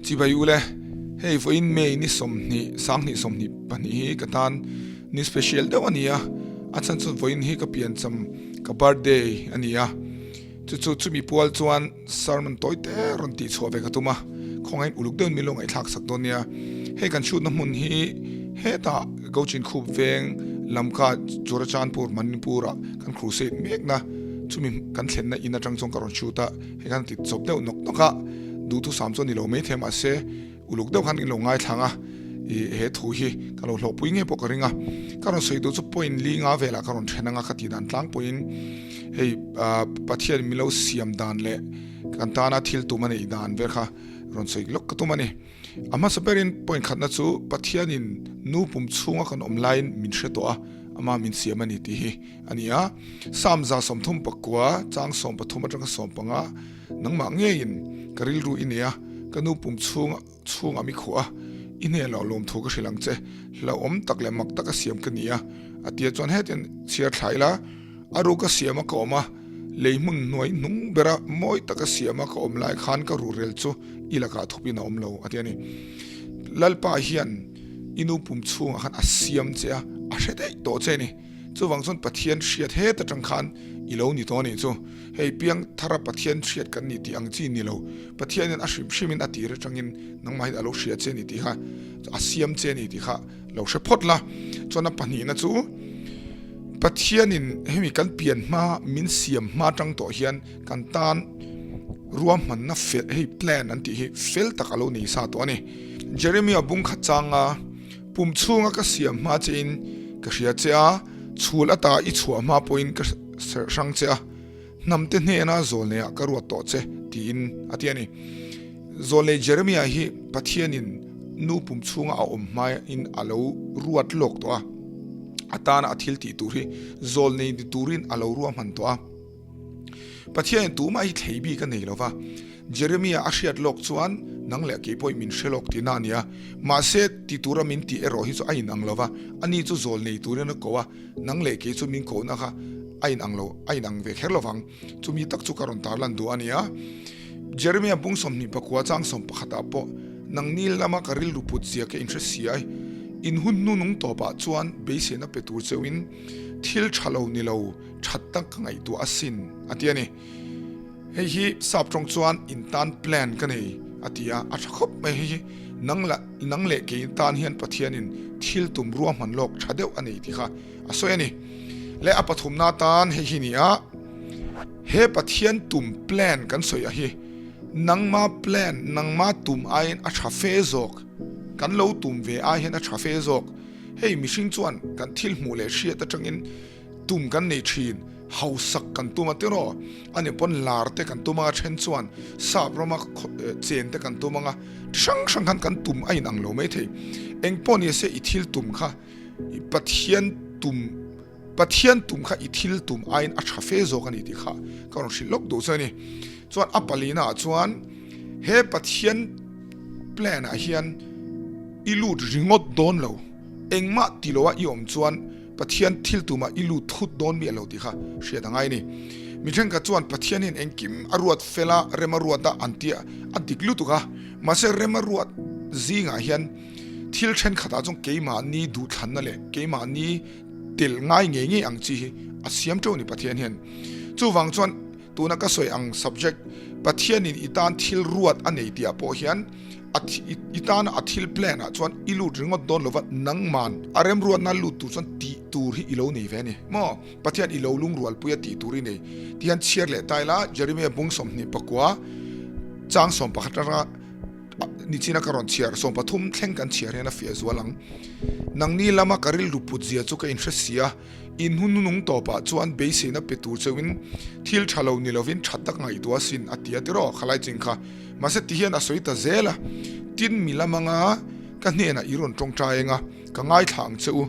Chibai u le, hei vawiin May ni 20, 2022 hi ka tan ni special deuh a ni a, a chhan chu vawiin hi ka piancham ka birthday a ni a, chu chu chumi pual chuan sermon tawi te rawn tih chhuah ve ka tum a, khawngaiin uluk deuhin min lo ngaihthlak sak dawn nia. Hei kan shoot na hmun hi hetah Gochin Khup veng Lamka Churachandpur Manipur ah kan crusade mek na chumi kan thlenna in atang chuan ka rawn shoot a, hei khan ti chawp deuh nawk nawk a, duhthusam chuan ni lo mai thei mahse Uluk deuh khan in lo ngaithlang a, i he thu hi ka lo hlawhpui ngei pawh ka ring a. Ka rawn sawi duh chu point li nga velah ka rawn then anga ka tih dan tlangpuiin hei Pathian min lo siam dan leh kan tana thil tum a neih dan vel kha rawn sawi lawk ka tum a ni. A hmasa berin point khatna chu Pathianin nu pum chhunga kan awm laiin min hre tawh a, ama min siam a ni tih hi a ni a. Psalm 39 chang 13 atanga 15 Nangmah ngeiin ka rilru i nei a, ka nu pum chhung chhungah mi khuh a, i hnen loh lawmthu ka hrilh ang che, hlauhawm tak leh mak taka siam ka ni a, a tia chuan hetiang chhiar thla ila, a ru ka siam a ka awm a, lei hmun hnuai hnung bera mawi taka siam a ka awm lai khan ka rurel chu i lakah thupin a awm lo, a ti a ni. Lalpa hian i nu pum chhungah khan a siam che a, a hre daih tawh che a ni. Chuvang chuan Pathian hriat het atang khan i lo ni tawh a nih chu. Hei piang thara Pathian hriat kan ni tih ang chi ni lo. Pathianin a hrim hrimin a tir atangin nangmahin a lo hria che ni tih kha, a siam che ni tih kha lo hre phawt la. Chuan a pahnihna chu Pathianin hemi kan pian hma min siam hma atang tawh hian kan tan ruahmanna fel hei plan an tih hi fel tak a lo nei sa tawh a ni. Jeremia bung khat changa pum chhunga ka siam hma chein ka hria che a, chhul ata i chhuah hma pawhin ka serh hrang che a, hnamte hnena zawlneiah ka ruat tawh che, tiin a ti a ni. Zawlnei Jeremia hi Pathianin nu pum chhunga a awm hmain a lo ruat lawk tawh a, a tana a thil tih tur hi zawlnei ni turin a lo ruahman tawh a. Pathianin tumah hi thlei bik a nei lo va, Jeremia a hriat lawk chuan nang leh kei pawhin min hre lawk tihna a ni a, mahse ti tura min tih erawh hi chu a inang lo va, ani chu zawl nei turin a ko a, nang leh kei chu min kohna kha a inang lo, a inang ve kher lo vang. Chumi tak chu ka rawn tarlan duh a ni a. Jeremia bung 24 chang 11 ah pawh nangni lama ka rilru put zia ka inhre si ai, in hun hnunung tawpah chuan beiseina pe tur cheuhin thil tha lo ni lo that tak ka ngaihtuah asin a ti a ni. Hei hi sap tawng chuan in tan plan ka nei a ti a, a tha khawp mai hei hi nang la nang leh kei tan hian Pathianin thil tum ruahman lawk tha deuh a nei tih kha a sawi a ni. Leh a pathumna tan hei hi ni a, he Pathian tum plan kan sawi a hi nangma plan nangma tum aiin a tha fe zawk, kan lo tum ve ai hian a tha fe zawk. Hei mihring chuan kan thil hmuh leh hriat atangin Tum kan nei thin, hausak kan tum a tiraw? Ani pawn lar te kan tum anga then chuan sap rama chen te kan tum anga ti hrang hrang khan kan tum a inang lo mai thei. Eng pawh ni se i thil tum kha Pathian tum Pathian tum kha i thil tum aiin a tha fe zawk a ni tih kha ka rawn hrilh lawk duh chu a ni. Chuan a palina ah chuan he Pathian plan ah hian i lut ringawt dawn lo, engmah ti lo a i awm chuan Pathian thil tumah i lut thut dawn miah lo tih kha hriat a ngai a ni. Mi thenkhat chuan Pathian hian engkim a ruat fel a, rem a ruat a an ti a, a dik lutuk a. Mahse rem a ruat zingah hian thil thenkhatah chuan keimahni duhthlanna leh keimahni tel ngai ngei ngei ang chi hi a siam teuh a ni Pathian hian. Chuvang chuan Tuna ka sawi ang subject Pathianin i tan thil ruat a nei tihah pawh hian a i tana a thil plan ah chuan i lut ringawt dawn lova nangman a remruatna lut tur chuan tih tur hi i lo nei ve a ni maw? Pathian i lo lungrualpui a tih tur i nei tih hian chhiar leh ta ila Jeremiah bung 29 chang 11 atanga Nichina ka rawn chhiar 13 thleng kan chhiar hian a fiah zual ang. Nangni lama ka rilru put zia chu ka inhre si a. In hun nung tawpah chuan beiseina pe tur cheuhin thil tha lo ni lovin tha tak ngaihtuah asin a ti a tiraw khalai ching kha. Mahse ti hian a sawi ta zel a, Tin mi lam anga ka hnenah i rawn tawngtai anga ka ngaithla ang che u.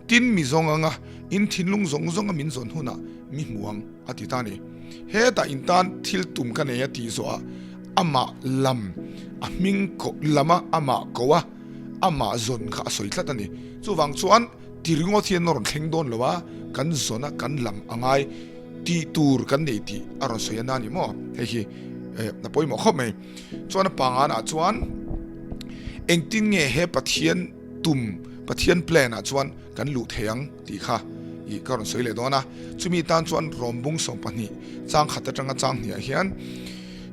Tin mi zawng anga in thinlung zawng zawnga min zawn hunah mi hmu ang a ti ta a ni. Hetah in tan thil tum ka nei a tih zawhah amah lam a hming lama amah ko a, amah zawn kha a sawi tlat a ni. Chuvang chuan. Ti ringawt hian a rawn thleng dawn lo a, kan zawn a kan lam a ngai tih tur kan nei tih a rawn sawi a na ni maw? Hei hi a pawimawh khawp mai. Chuan a pangan ah chuan. Engtin nge he Pathian tum, Pathian plan ah chuan kan luh thei ang tih kha ih ka rawn sawi leh dawn a. Chumi tan chuan Rom bung 12 chang khat atanga chang hniah hian,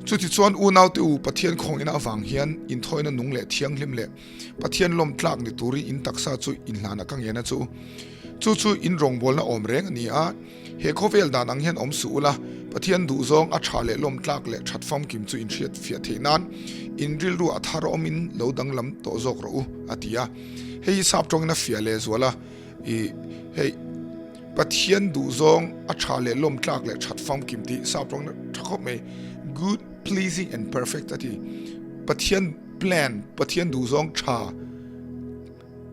Chutichuan unaute u Pathian khawngina avang hian inthawina nung leh thianghlim leh Pathian lawm tlak ni turin in taksa chu inhlanah ka ngen a chu. Chu chu in rawngbawlna awm reng a ni a. He khawvel dan ang hian awm suh ula, Pathian duhzawng a tha leh lawm tlak leh that famkim chu in hriat fiah theih nan in rilru a thar awmin lo danglam tawh zawk rawh u, a ti a. Hei hi sap tawngin a fiah leh zual a, ih hei Pathian duhzawng a tha leh lawm tlak leh that famkim tih sap tawngin a tha khawp mai, good, pleasing and perfect a ti. Pathian plan, Pathian duhzawng tha.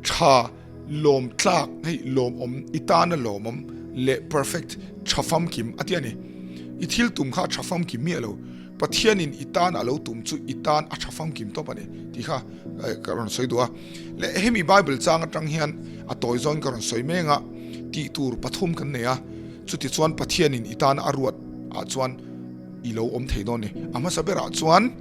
Tha lawm tlak hei lawmawm i tana lawmawm leh perfect tha famkim a ti a ni. I thil tum kha a tha famkim miah lo. Pathianin i tan a lo tum chu i tan a tha famkim tawp a ni tih kha ka rawn sawi duh a. Leh hemi Bible chang atang hian a tawi zawngin ka rawn sawi meng a, tih tur pathum kan nei a, chutichuan Pathianin i tana a ruat ah chuan i lo awm thei dawn a ni. A hmasa berah chuan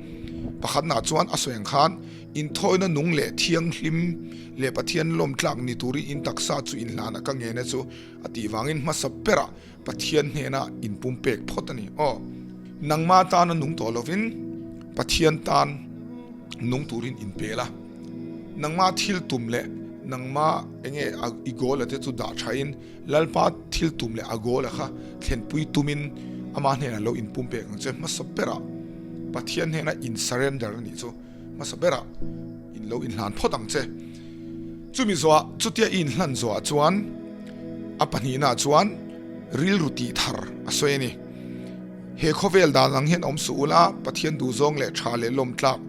pakhatnaah chuan a sawi ang khan, Inthawina nung leh thianghlim leh Pathian lawmtlak ni turin in taksa chu inhlan a ka ngen e chu a tih vangin hmasa berah Pathian hnena inpumpek phawt a ni. Aw, nangma tana nung tawh lovin Pathian tan nung turin inpel a, nangma thil tum leh nangma enge i goal a te chu dah thain Lalpa thil tum leh a goal a kha thlenpui tumin ama hnenah lo inpumpek ang che. Hmasa berah Pathian hnena in surrender a nih chu. Hmasa berah in lo inhlan phawt ang che. Chumi zawhah chutia i inhlan zawhah chuan a pahnihnaah chuan rilru tih thar a sawi a ni. He khawvel dan ang hian awm suh ula, Pathian duhzawng leh tha leh lawm tlak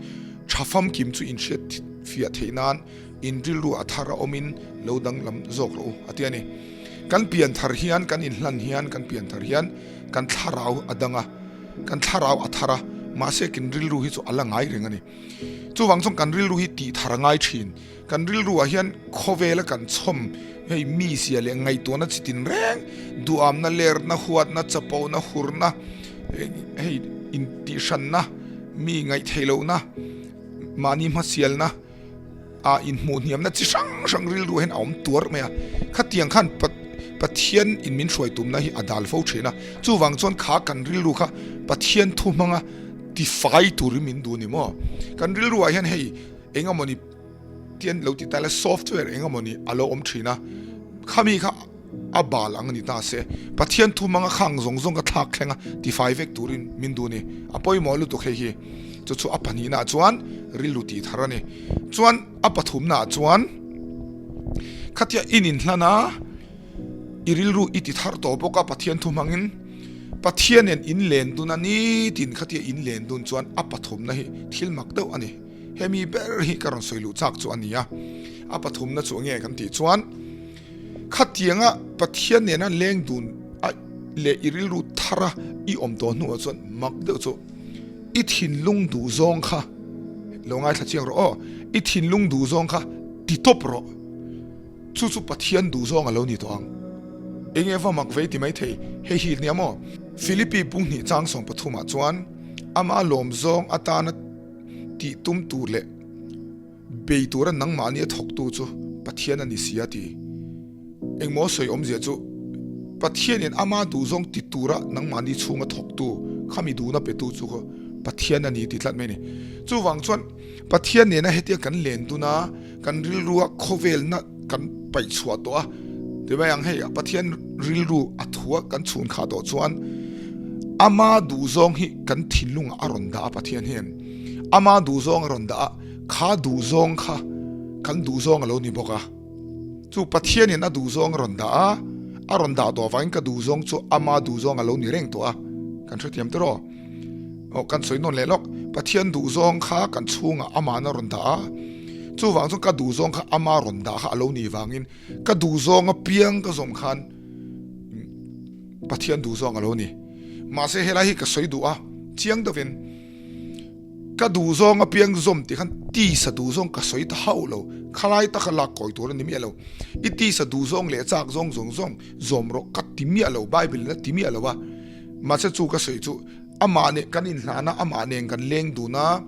tha famkim chu inhriat fiah theih nan in rilru a thar a awmin lo danglam zawk rawh u a ti a ni. Kan pian thar hian, kan inhlan hian, kan pian thar hian kan thlarau a dang a. Kan thlarau a thar a, mahse kan rilru hi chu a la ngai reng a ni. Chuvang chuan kan rilru hi tih thar a ngai thin. Kan rilruah hian khawvela kan chhawm hei mizia leh ngaihtuahna chi tin reng, duhamna, lerna, huatna, chapona, hurna, hei intihhranna, mi ngaihtheih lohna, mahni hmasialna, a inhmuh hniamna chi hrang hrang rilru hian a awm tuar mai a, khatiang khan Pathian in min hruai tumna hi a dal fo thin a, chuvang chuan kha kan rilru kha Pathian thu hmanga tifai turin min duh a ni maw? Kan rilru ah hian hei engemawni tian lo ti ta ila software engemawni a lo awm thin a, khami kha A bal ang a ni ta se, Pathian thu hmanga khang zawng zawng ka thlak thleng a, tifai vek turin min duh a ni. A pawimawh lutuk hei hi. Chu chu a pahnihnaah chuan rilru tih thar a ni. Chuan a pathumnaah chuan khatia in inhlan a, i rilru i ti thar tawh bawk a Pathian thu hmangin, Pathian nen in len dun a nitin khatia in len dun chuan a pathumna hi thil mak deuh a ni. Hemi ber hi ka rawn sawi luh chak chu a ni a. A pathumna chu enge kan tih chuan, Khatianga Pathian nena leng dun a leh i rilru thar a i awm tawh hnuah chuan mak deuh chu i thinlung duh zawng kha lo ngaithla chiang rawh aw, i thinlung duh zawng kha ti tawp rawh, chu chu Pathian duh zawng a lo ni tawh ang. Enge va mak vei ti mai thei, hei hi nia maw? Philippi punghnih chang 13 ah chuan ama lawm zawng atana tih tum tur leh, Bei tura nangmahni a thawktu chu Pathian a ni si a ti. Engmaw sawi awmzia chu Pathianin ama duhzawng ti tura nangmahni chhunga thawktu khami duhna petu chu khaw Pathian a ni ti tlat mai a ni. Chuvang chuan Pathian nena hetia kan len dun a, kan rilrua khawvelna kan paih chhuah tawh a ti mai ang hei Pathian rilru a thua kan chhun khah tawh chuan ama duhzawng hi kan thinlungah a rawn dah a Pathian hian ama duhzawng a rawn dah a. Kha duhzawng kha kan duhzawng a lo ni bawk a, chu Pathianin a duhzawng a rawn dah a, a rawn dah tawh avangin ka duhzawng chu ama duhzawng a lo ni reng tawh a, kan hrethiam tiraw? Aw, kan sawi nawn leh lawk, Pathian duhzawng kha kan chhungah ama'n a rawn dah a, chuvang chuan ka duhzawng kha ama rawn dah kha a lo nih vangin ka duhzawng apiang ka zawm khan Pathian duhzawng a lo ni. Mahse helai hi ka sawi duh a, chiang deuhin. Ka duhzawng apiang zawm tih khan tisa duhzawng ka sawi ta hauh lo, khalai taka lak kawi tur a ni miah lo. I tisa duhzawng leh chak zawng zawng zawng zawm rawh ka ti miah lo, Bible in a ti miah lo a. Mahse chu ka sawi chu amah nen kan inhlan a, amah nen kan leng dun a,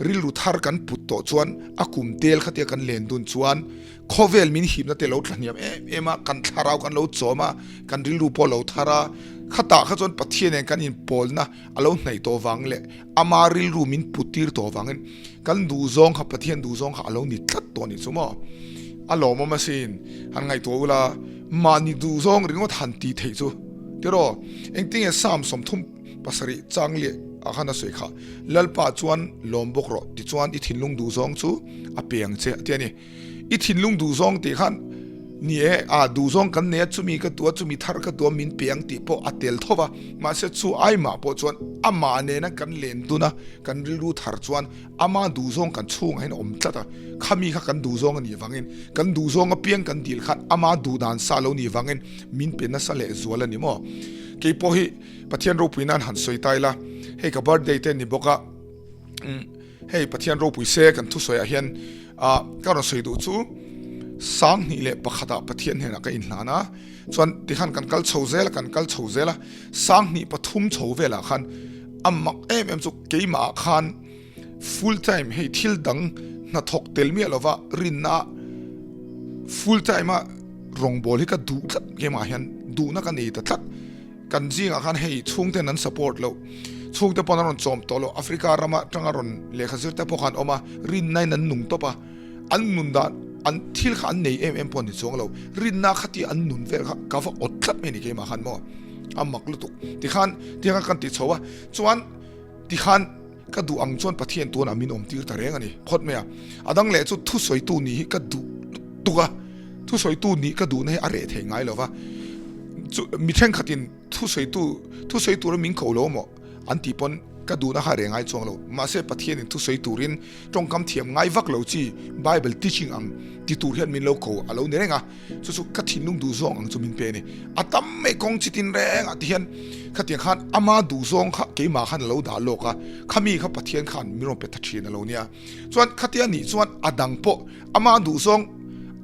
rilru thar kan put tawh chuan a kum tel khatia kan len dun chuan khawvel min hipna te lo tlahniam em em a, kan thlarau kan lo chawm a, kan rilru pawh a lo thar a, khatah kha chuan Pathian nen kan inpawlna a lo hnaih tawh vang leh ama rilru min put tir tawh vangin kan duhzawng kha Pathian duhzawng kha a lo ni tlat tawh a nih chu maw? A lawmawm asin, han ngaihtuah ula mahni duhzawng ringawt han tih theih chu tiraw? Engtinge Psalm 30 pasarih chang leh ah khan a sawi kha, Lalpa chuan lawm bawk rawh tichuan i thinlung duhzawng chu a pe ang che a ti a ni. I thinlung duhzawng tih khan ni e, a duhzawng kan nei a, chumi ka duh a, chumi thar ka duh a, min pe ang tih pawh a tel tho va, mahse chu aimah pawh chuan amah nena kan len dun a, kan rilru thar chuan ama duhzawng kan chhungah hian a awm tlat a, khami kha kan duhzawng a nih vangin kan duhzawng apiang kan dil khan ama duhdan sa lo nih vangin min pe nasa leh zual a ni maw? Kei pawh hi Pathian ropui nan han sawi ta ila, hei ka birthday te a ni bawk a, Hei Pathian ropui se kan thusawiah hian ah ka rawn sawi duh chu 2001 ah Pathian hnenah ka inhlan a, chuan tikhan kan kal chho zel a kan kal chho zel a, 2003 chho velah khan a mak em em chu keimah ah khan full time hei thil dang hnathawk tel miah lova rinna full time a rawngbawl hi ka duh tlat keimah hian duhna ka nei ta tlat. Kan zingah khan hei chhungten an support loh, chhungte pawn an rawn chawm tawh loh, Africa rama tanga rawn lehkha zir te pawh khan awm a, rinnain an nung tawp a, an nun dan, an thil kha an nei em em pawh ni chuang lo, rinna kha tih an nun vel kha ka va awt tlat mai ni keimah khan maw, a mak lutuk tikhan tiang khan kan ti chho a, chuan tikhan ka duh ang chuan Pathian tunah min awm tir ta reng a ni phawt mai a, a dang leh chu thusawitu nih hi ka duh lutuk a, thusawitu nih ka duhna hi a reh thei ngai lo va, chu mi thenkhatin thusawitu thusawi tura min ko lo maw an tih pawn ka duhna kha a reh ngai chuang lo, mahse Pathianin thusawi turin tawngkam thiam ngai vak lo chi Bible teaching ang ti tur hian min lo ko a lo ni reng a. Chu chu ka thinlung duh zawng ang chu min pe a ni. A tam mai kawng chi tin reng ah ti hian khatiang khan ama duh zawng kha keimah khan a lo dah lawk a, khami kha Pathian khan min rawn pe tha thin a lo nia. Chuan khatia nih chuan a dang pawh ama duh zawng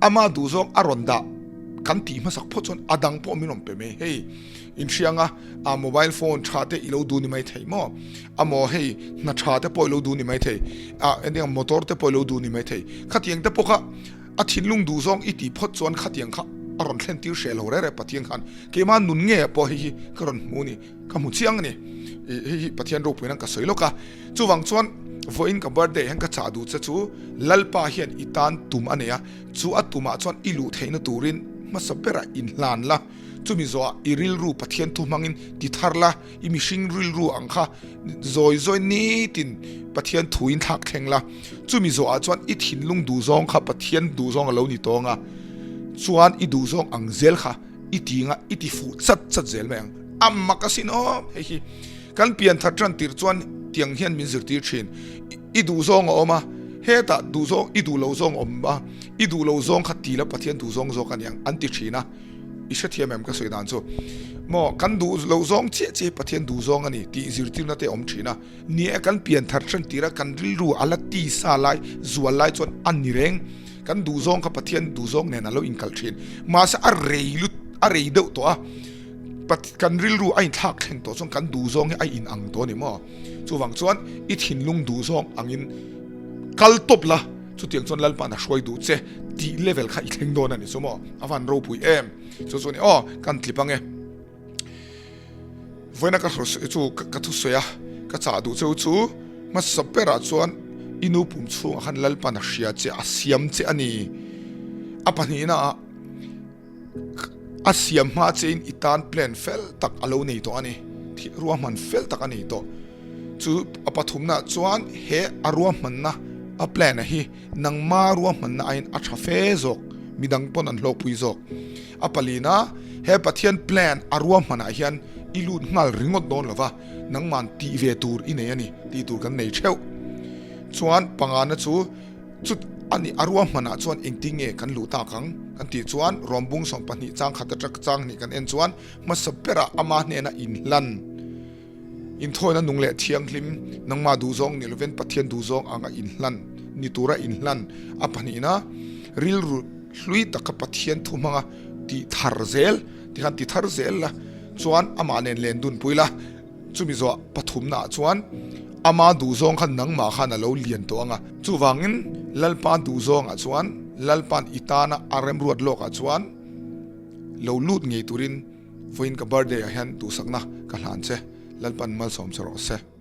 ama duh zawng a rawn dah kan tih hmasak phawt chuan a dang pawh min rawn pe mai. Hei inhriang a, a mobile phone tha te i lo duh ni mai thei maw? Amaw hei hna tha te pawh i lo duh ni mai thei, a eng motor te pawh i lo duh ni mai thei. Khatiang te pawh kha A thinlung duh zawng i tih phawt chuan khatiang kha a rawn thlen tir hreh lo rere Pathian khan keimah nun nge pawh hei hi ka rawn hmu ni, ka hmu chiang a ni. Hei hi Pathian ropui nan ka sawi lawk a. Chuvang chuan vawiin ka birthday hian ka chah duh che chu Lalpa hian i tan tum a nei a, chu a tumah chuan i luh theihna turin hmasa berah inhlan la, chumi zawhah i rilru Pathian thu hmangin ti thar la, I mihring rilru ang kha zawi zawi nitin Pathian thuin thlak thleng la, chumi zawhah chuan i thinlung duhzawng kha Pathian duhzawng a lo ni tawng a, chuan i duhzawng ang zel kha i tinga i ti fuh chat chat zel mai ang. A mak asin aw, hei hi kan pian thar tan tir chuan tiang hian min zirtir thin. I duhzawng a awm a, hetah duhzawng i duh lo zawng a awm a, i duh lo zawng kha ti la Pathian duhzawng zawk a niang an ti thin a. I hrethiam em ka sawi dan chu maw kan duh loh zawng chiah chiah hi Pathian duh zawng a ni tih zirtirna te a awm thin a, ni e kan pian thar then tir a kan rilru a la ti sa lai zual lai chuan a ni reng kan duh zawng kha Pathian duh zawng nen a lo inkalh thin mahse a rei lut a rei deuh tawh a kan rilru a inthlak thleng tawh chuan kan duh zawng hi a in ang tawh a ni maw chuvang chuan i thinlung duh zawng angin kal tawp la chutiang chuan Lalpa'n a hruai duh che tih level kha i thleng dawn a ni chu maw. A van ropui em chu chu ni aw kan tlip ange vawiina ka chu ka thusawi a ka chah duh cheu chu hmasa berah chuan i nu pum chhungah khan Lalpan a hria che a siam che a ni a pahnihna ah a siam hma che in i tan plan fel tak a lo nei tawh a ni ruahman fel tak a nei tawh chu a pathumna chuan he a ruahmanna a plan a hi Nangma ruahmanna aiin a tha fe zawk, midang pawn an hlawkpui zawk. A palina, he Pathian plan a ruahmanah hian i lut nghal ringawt dawn lova, nangman tih ve tur i nei a ni tih tur kan nei theuh. Chuan pangana chu chut a ni, a ruahmanah chuan engtin nge kan luh tak ang kan tih chuan Rawmbung 12 chang khat atang chang hnih kan en chuan hmasa berah ama hnena inhlan. Inthawina nung leh thianghlim, nangmah duhzawng ni lovin Pathian duhzawng anga inhlan ni tura inhlan a pahnihna, rilru hlui taka Pathian thu hmanga ti thar zel, tikhan ti thar zel la chuan amah nen len dunpui la, chumi zawh pathumnaah chuan. Ama duhzawng kha nangmah khan a lo lian tawh ang a. Chuvangin Lalpa duhzawngah chuan Lalpa'n i tana a remruat lawkah chuan lo lut ngei turin vawiin ka birthday ah hian duhsakna ka hlan che. Lalpa'n malsawm che rawh se.